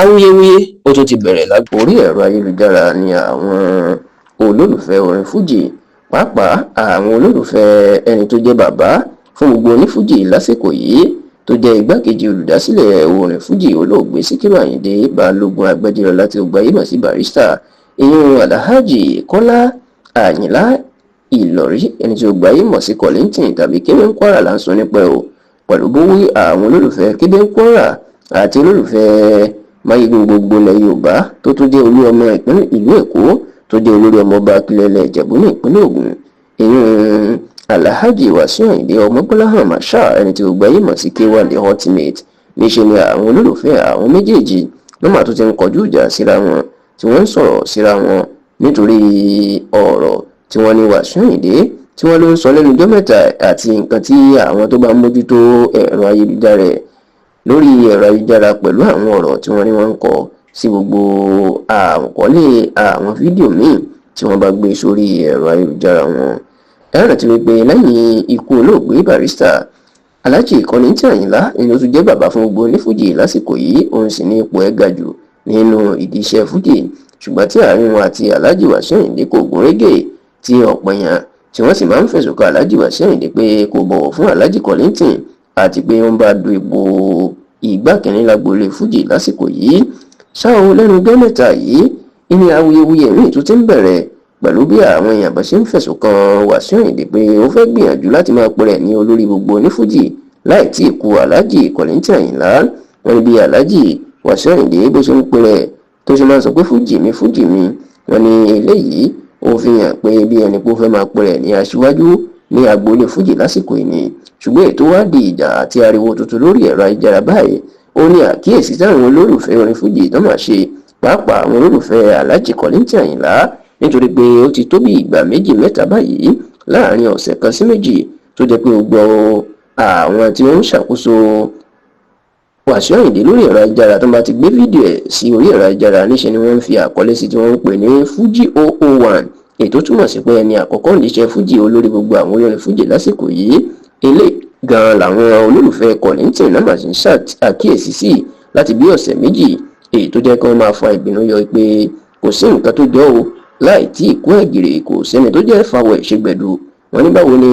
Awuyewuye ó tún ti bẹ̀rẹ̀ lágbo orí ẹ̀rọ ayélujára ní àwọn olólùfẹ́ orin fuji, pàápàá àwọn olólùfẹ́ ẹni tó jẹ́ bàbá fún gbogbo onífújì lásìkò yìí, tó jẹ́ igbákejì olùdásílẹ̀ orin fuji, olóògbé Síkírù Àyìndé Balógun Agbájélọlá tí ó gbayé mọ̀ sí Barrister, ìyún Alhaji Kọ́lá Àyìnlá Ìlọrí, ẹni tí ó gbayé mọ̀ sí Kollington tàbí Kébé ń Kwara là ń sọ nípa ẹ̀ o. Pẹ̀lú bówí àwọn olólùfẹ́ Kébé ń Kwara àti olólùfẹ́ Máyégún gbogbo ilẹ̀ Yorùbá, tó tún jẹ́ olú ọmọ ìpínlẹ̀ ìlú Èkó, tó jẹ́ olórí ọmọọba Akílẹ̀lẹ̀ Ìjẹ̀bú ní ìpínlẹ̀ Ògùn, ìyún Alhaji Wasiu Ayinde Ọmọgbọ́láhàn Marshal, ẹni tí gbogbo ayé mọ̀ sí K1 The Ultimate. Níṣẹ́ ni àwọn olólùfẹ́ àwọn méjèèjì ló mà tún ti ń kọjú ìjà síra wọn, tí wọ́n ń sọ̀rọ̀ síra wọn nítorí ọ̀rọ̀ tí wọ́n ní Wasiu Ayinde tí wọ́n ló ń sọ lẹ́nu ọjọ́ mẹ́ta àti nǹkan tí àwọn tó bá ń mójútó ẹ̀rọ ayélujára lórí ẹ̀rọ ayélujára, pẹ̀lú àwọn ọ̀rọ̀ tí wọ́n ní wọ́n ń kọ sí gbogbo àkọlé àwọn fídíò míì tí wọ́n bá gbé sórí ẹ̀rọ ayélujára wọn. Ẹ rántí wípé lẹ́yìn ikú olóògbé Barrister, Alhaji Kollington Àyìnlá ni ó tún jẹ́ bàbá fún gbogbo onífújì lásìkò yìí, òun sì ní ipò ẹ̀ ga jù nínú ìdí iṣẹ́ fújì, ṣùgbọ́n tí àárín wọn àti Alhaji Wasiu Ayinde kò gún régé, tí ọ̀pọ̀ èèyàn tí wọ́n sì máa ń fẹ̀sùn kan Alhaji Wasiu Ayinde pé kò bọ̀wọ̀ fún Alhaji Kollington àti pé ó ń bá du ipò ìgbà kìíní lágboolé fújì lásìkò yìí. Ṣá o, lẹ́nu ọjọ́ mẹ́ta yìí ìní awuyewuye míì tún ti ń bẹ̀rẹ̀ pẹ̀lú bí àwọn èèyàn bá ṣe ń fẹ̀sùn kan Wasiu Ayinde pé ó fẹ́ gbìyànjú láti máa pèrè ní olórí gbogbo onífújì láì tí ì kú Alhaji Kollington Àyìnlá. Wọ́n ní bí Alhaji Wasiu Ayinde bó ṣe ń pèrè, tó ṣe máa ń sọ pé fújì mi, fújì mi, wọ́n ní eléyìí ó fi hàn pé bí ẹni pé ó fẹ́ máa pèrè ní aṣíwájú ní agboolé fújì lásìkò ìní. Ṣùgbọ́n ètò wá di ìjà àti ariwo tuntun lórí ẹ̀rọ ayélujára báyìí, ó ní àkíyèsí táwọn olólùfẹ́ orin fújì tó máa ṣe, pàápàá àwọn olólùfẹ́ Alhaji Kollington Àyìnlá, nítorí pé ó ti tó bí ìgbà méjì mẹ́ta báyìí láàrin ọ̀sẹ̀ kan sí méjì tó jẹ́ pé gbogbo àwọn tí ó ń ṣàkóso Wàsíù Àyìndé lórí ẹ̀rọ ayélujára tó bá ti gbé fídíò ẹ̀ sí orí ẹ̀rọ ayélujára, níṣẹ́ ni wọ́n ń fi àkọlé sí tí wọ́n ń pè ní Fuji 001, ètò túmọ̀ sí pé ẹni àkọ́kọ́ níṣẹ́ fújì, olórí gbogbo àwọn olórin fújì lásìkò yìí. Eléyìí gan làwọn olólùfẹ́ Kollington náà mà sì ń ṣàkíyèsí sí láti bí ọ̀sẹ̀ méjì, èyí tó jẹ́ kí wọ́n máa fa ìbínú yọ pé kò sí nǹkan tó jọ o, láì tí ì kú ẹ̀gìrì, kò sẹ́ni tó jẹ́ fàwọ̀ ìṣègbẹ̀dù. Wọ́n ní báwo ni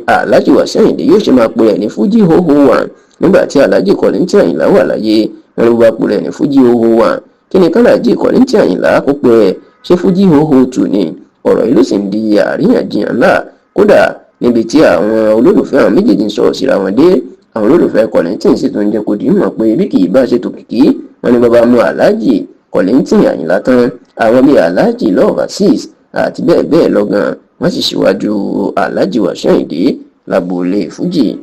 Alhaji Wasiu Ayinde yóò ṣe máa pè rẹ̀ ní Fuji 001 nígbà tí Alhaji Kollington Àyìnlá wà láyé? Wọ́n ní bó bá pè rẹ̀ ní Fuji 001, kí ni k'Alhaji Kollington Àyìnlá kó pè rẹ̀? Ṣé Fuji 002 ni? Ọ̀rọ̀ yìí ló sì ń di àríyànjiyàn ńlá, kódà níbi tí àwọn olólùfẹ́ àwọn méjèèjì ń sọ̀rọ̀ síra wọn dé. Àwọn olólùfẹ́ Kollington sì tún jẹ́ kó di mọ̀ pé bí kì í bá ṣe tòkìkí, wọ́n ní bàbá mú Alhaji Kollington Àyìnlá tán, àwọn bíi Alhaji Love Azeez àti bẹ́ẹ̀ bẹ́ẹ̀ lọ gan, wọ́n sì ṣíwájú Alhaji Wasiu Ayinde lágboolé fújì.